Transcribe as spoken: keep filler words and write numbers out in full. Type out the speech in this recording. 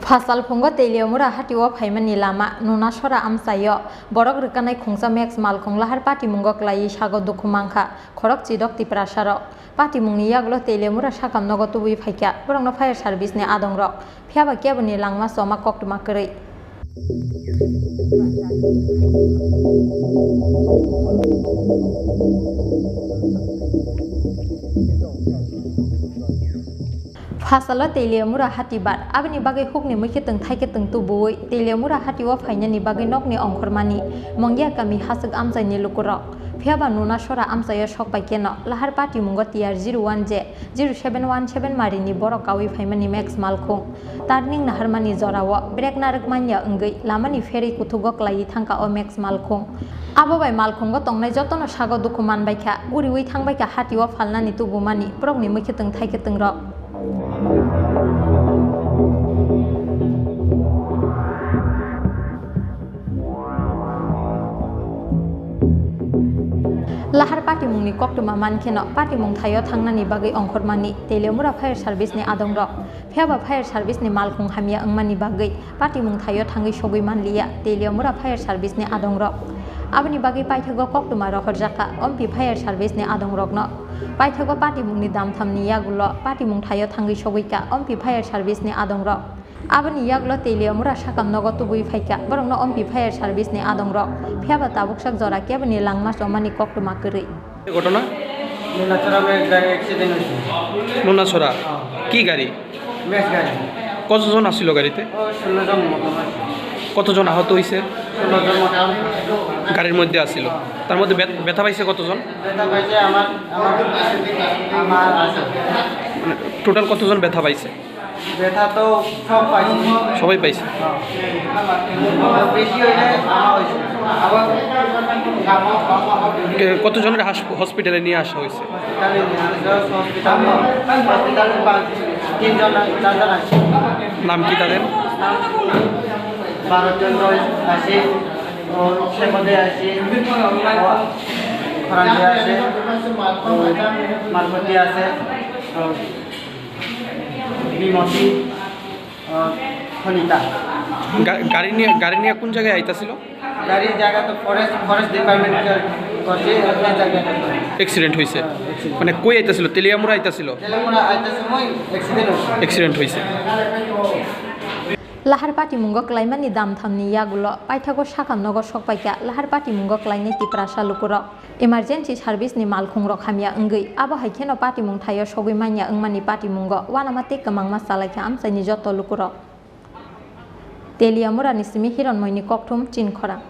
Phasal phungo Teliamura hatio phaimani lama Nunasora amchaio borok rwkanai khungsa Max malkhung lahar patimungo klaiwi sago dukhu mankha khorok chidok Tiprasarok. Patimungni yagulo Teliamura sakam nogo tubui phaikha borokno fire service ni adongrok, phiyaba keboni langma choma koktwma kwrwi. Phasalo Teliamura hati bar, aboni bagwi hukni mwkhwtwng thaikhe twng tubuwi Teliamura hatio phainani bagwi nokni ongkhormani Mongia kami haswk amchaini lukurok. Phiyaba Nunasora amchaio sok bai kheno lahar patimungo T R zero one J zero seven one seven marini borok kawi phaimani Max malkhung. Turning naharmani jorao brake narwk manya wngwi lamani pherwi kuthugo klaiwi thangkha o Max malkhung. Abo bai malkhungo tongnai jotono sago dukhu manbaikha, uriwi thangbaikha hatio phalnani tubumani borokni mwkhwtwng thaikhe twng rok. Lahar patimungni koktwma mankheno patimung thaio thangnani bagwi ongkhormani Teliamura fire service ni adongrok. Phiyaba fire service ni malkhung hamya wngmani bagwi patimung thaio thangwi sogwi manliya Teliamura fire service ni adongrok. Aboni bagwi paithago koktwma rohorjakha Ompi fire service ni adongrokno. Paithago patimungni damthamni yagulo patimung thaio thangwi sogwikha Ompi fire service ni adongrok. Aboni yagulo Teliamura sakam nogo tubui phaikha borokno Ompi fire service ni adongrok. Phiyaba tabuksak jora keboni langma chomani koktwma kwrwi. ঘটনা? নুনাছড়া মে গাড়ি অ্যাক্সিডেন্ট হয়েছে। নুনাছড়া? হ্যাঁ। কি গাড়ি? ম্যাক্স গাড়ি। কতজন আছিল গাড়িতে? ও, ষোলো জন মতো আছে। কতজন আহত হয়েছে? ষোলো জন মতো। গাড়ির মধ্যে আছিল। তার মধ্যে ব্য-, ব্যথা পাইছে কতজন? ব্যথা পাইছে আমার, আমার, আমার আছে। মানে, টোটাল কতজন ব্যথা পাইছে? ব্যথা তো সব পাইছে। সবাই পাইছে? হ্যাঁ। বেশি হইলে আমার হয়েছে। আবার কে-, কতজনের হাস-, হসপিটালে নিয়ে আসা হয়েছে? হসপিটালে নিয়ে আসা হয়েছে, হসপিটালে, হসপিটালে পাঁচ, তিনজন, চারজন আছে। নাম কি তাদের? নাম বারো জন রয়েছে, আছে, ও সেমদে আছে, ও খরাঞ্জে আছে, ও মারফতি আছে, ও বিমতি, আহ, খনিতা। গা-, গাড়ি নিয়ে, গাড়ি নিয়ে কোন জায়গায় আইতাছিল? গাড়ির জায়গা তো ফরেস্ট, ফরেস্ট ডিপার্টমেন্ট করছে, ওখানে জায়গা তো। অ্যাক্সিডেন্ট হয়েছে? হ্যাঁ, অ্যাক্সিডেন্ট। মানে কই আইতাছিল? তেলিয়ামুড়া আইতাছিল? তেলিয়ামুড়া আইতার সময় অ্যাক্সিডেন্ট হয়েছে। অ্যাক্সিডেন্ট হয়েছে। Lahar patimungo kwlaimani damthamni yagulo paithago sakam nogo sokpaikha lahar patimungo kwlainai Tiprasa lukurok. Emergency service ni malkhungrok hamya wngwi abo hai kheno patimung thaio sogwi manya wngmani patimungo uanama tei kwmangma chalaikha amchaini joto lukurok. Teliamurani simi Hironmoini kokthum Chinkhorang.